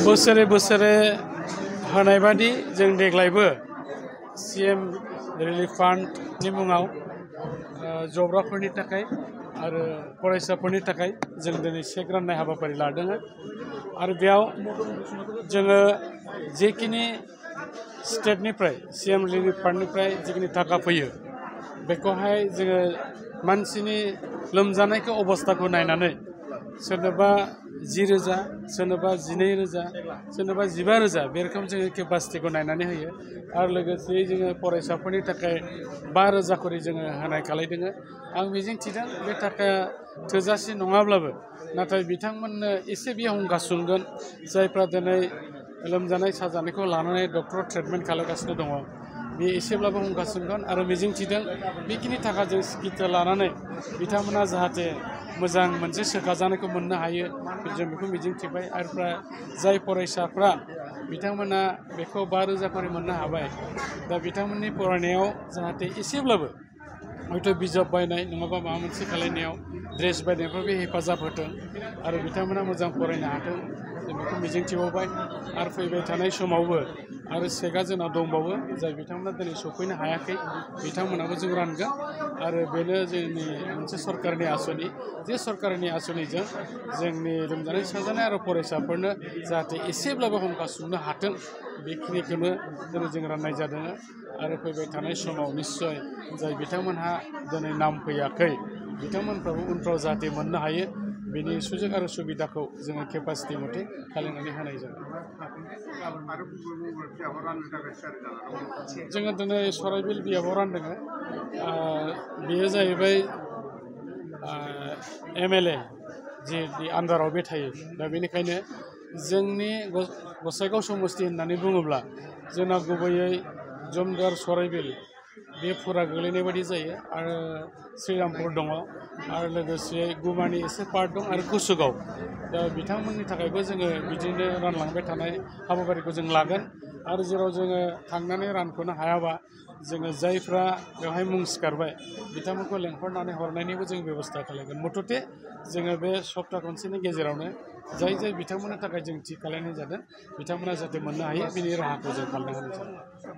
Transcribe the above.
बोसोरे बोसोरे होनाय बादि जों देग्लायबो सीएम रिलिफ फान्डनि मुङाव जब्राफोरनि थाखाय आरो फरायसाफोरनि थाखाय जों दिनै चेक राननाय हाबाफारि लादों आरो बेयाव जोङो जेखिनि स्टेटनिफ्राय सीएम रिलिफ फान्डनिफ्राय जिखिनि थाखा फैयो बेखौहाय जोङो मानसिनि लोमजानायखौ अबस्थाखौ नायनानै सोरनोबा 10,000 सोरनोबा 12,000 सोरनोबा 15,000 बे रोखोम जोङो केपासिटिखौ नायनानै होयो आरो लोगोसे जोङो फरायसाफोरनि थाखाय 5,000 खरि जोङो होनाय खालायदों। आं मिजिं थिदों बे थाखाया थोजासे नङाब्लाबो नाथाय बिथांमोननो एसे बिहुंगा सुंगोन जायफ्रा दिनै लोमजानाय साजानायखौ लानानै डक्टर ट्रिटमेन्ट खालामगासिनो दङ बे एसेब्लाबो हुंगा सुंगोन आरो मिजिं थिदों बेखिनि थाखाजों सिकित्सा लानानै बिथांमोना जाहाथे मोजां मोनसे सोखाजानायखौ मोननो हायो जों बेखौ मिजिं थिबाय आरो जाय फरायसाफ्रा बिथांमोना बेखौ 5,000 खरि मोननो हाबाय दा बिथांमोननि फरायनायाव जाहाथे एसेब्लाबो हयथ' बिजाब बायनाय नङाबा माबा मोनसे खालायनायाव ड्रेस बायनायफ्राव बे हेफाजाब होथों आरो बिथांमोना मोजां फरायनो हाथों जों बेखौ मिजिं थिबावबाय आरो फैबाय थानाय समावबो आरो चेकआ जोंनाव दंबावो जाय बिथांमोना दिनै सफैनो हायाखै बिथांमोनाबो जों रानगोन आरो बेनो जोंनि मोनसे सरकारनि आसनि जे सरकारनि आसनिजों जोंनि लोमजानाय साजानाय आरो फरायसाफोरनो जाहाथे एसेब्लाबो हुंगा सुंनो हाथों बेखिनिखौनो दिनै जों राननाय जादों आरो फैबाय थानाय समाव निश्चय जाय बिथांमोनहा दिनै नाम फैयाखै बिथांमोनफ्राबो उनफ्राव जाहाथे मोननो हायो बेनि सुजुग आरो सुबिदाखौ जोङो केपासिटि मथे खालामनानै होनाय जागोन। जोङो दिनै सराइबिल बियाबाव रानदों बेयो जाहैबाय MLA जे आन्दाराव बे थायो दा बेनिखायनो जोंनि गसाइगाव समस्ति होननानै बुङोब्ला जोंना गुबैयै जमदुवार सराइबिल बे फुरा गोग्लैनाय बायदि जायो आरो श्रीरामपुर दङ आरो लोगोसे गुमानि एसे पार्ट दं आरो कुसुगाव दा बिथांमोननि थाखायबो जोङो बिदिनो रानलांबाय थानाय हाबाफारिखौ जों लागोन आरो जेराव जोङो थांनानै रानख'नो हायाबा जोङो जायफ्रा बेवहाय मुं सिखारबाय बिथांमोनखौ लेंहरनानै हरनायनिबो जों बेबस्था खालामगोन मथथे जोङो बे सप्ता खनसेनि गेजेरावनो जाय बिथांमोननि थाखाय जों थि खालामनाय जादों बिथांमोना जाहाथे मोननो हायो बिनि राहाखौ जों खालामना होनाय जादों।